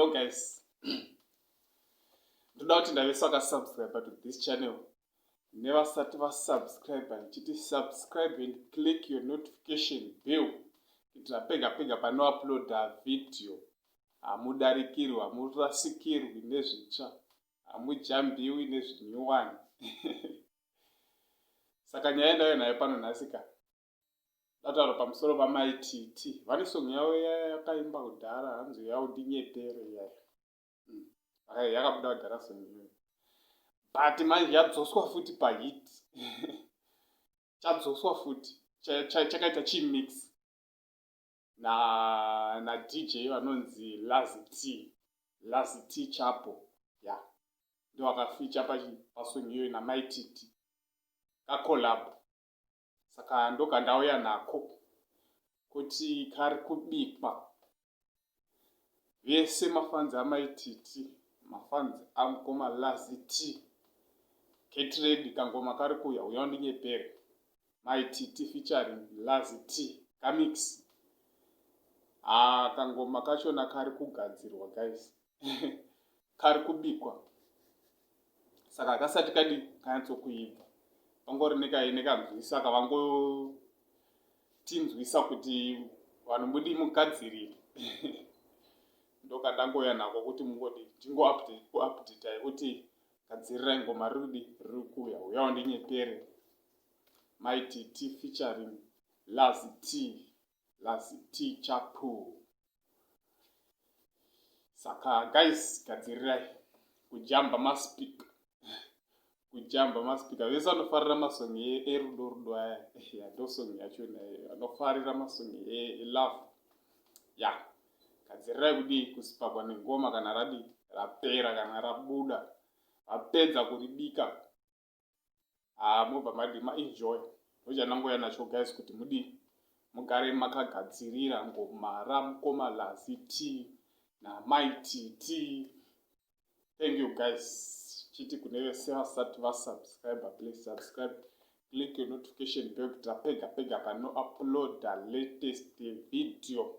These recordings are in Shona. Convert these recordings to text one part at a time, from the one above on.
Hello guys. Ndoda kuti ndave saka subscribe to this channel. Nevasati vasubscribe ndichiti subscribe and click your notification bell kuitira pega pega panouploada video hamudarikirwi hamurasikirwi nezvitsva hamujambiwi nezvinyuwani. Saka nyaya ndauya nayo pano nhasi ka Ndataura pamusoro pamai Titi. Vane song yavo yakaimba kudhara hanzi yaundinyepere iyaya. Mm. Yakabuda kudhara song iyoyo. But manje yadzoswa futi pahit. Chadzoswa futi. Chakaita chimix na na DJ vanonzi Lazi T. Lazi T Chapo. Yeah. Ndo akaficha pasong iyoyo namai Titi. Kacollab. Saka ndokandauya nako kuti kari kubikwa. Vese mafanzi amai Titi, mafanzi amukoma Lazi T. Get ready kangoma kari kuuya, uya undinyepere. Mai Titi featuring Lazi T. Kamix. Ah, kangoma kachona kari kugadzirwa guys. Kari kubikwa. Saka kasati kadi kanyatsokuibva. Pangori nekanzwisa kavangotinzwisa kuti vanhu mudi mugadzirire. Ndokandangouya nako kuti mungodi ndingoupdate kuti gadzirirai ngoma riri riri kuuya. Uya undinyepere. Mai Titi featuring Lazi T. Lazi T Chapu. Saka guys gadzirirai kujamba maspeaker kujamba maspeaker vese vanofarira masong erudo rudo aya ya ndo song yacho nayo vanofarira masong elove ya gadzirirai kudii kusipakwa nengoma kana radi rapera kana rabuda vapedza kuribika haa mobva madi maenjoy ndochandangoya nacho guys kuti mudii mugare makagadzirira ngoma ramukoma Lazi T namai TT. Thank you guys. Chiti kune vese vasati vasubscribe, please subscribe, click your notification bell kuitira pega pega pano uploada latest video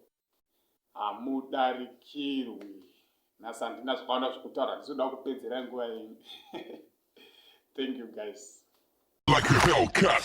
hamudarikirwi. Nhasi handina zvakawanda zvekutaura, ndizoda kupedzerai nguva yenyu. Thank you guys. Like a Hellcat.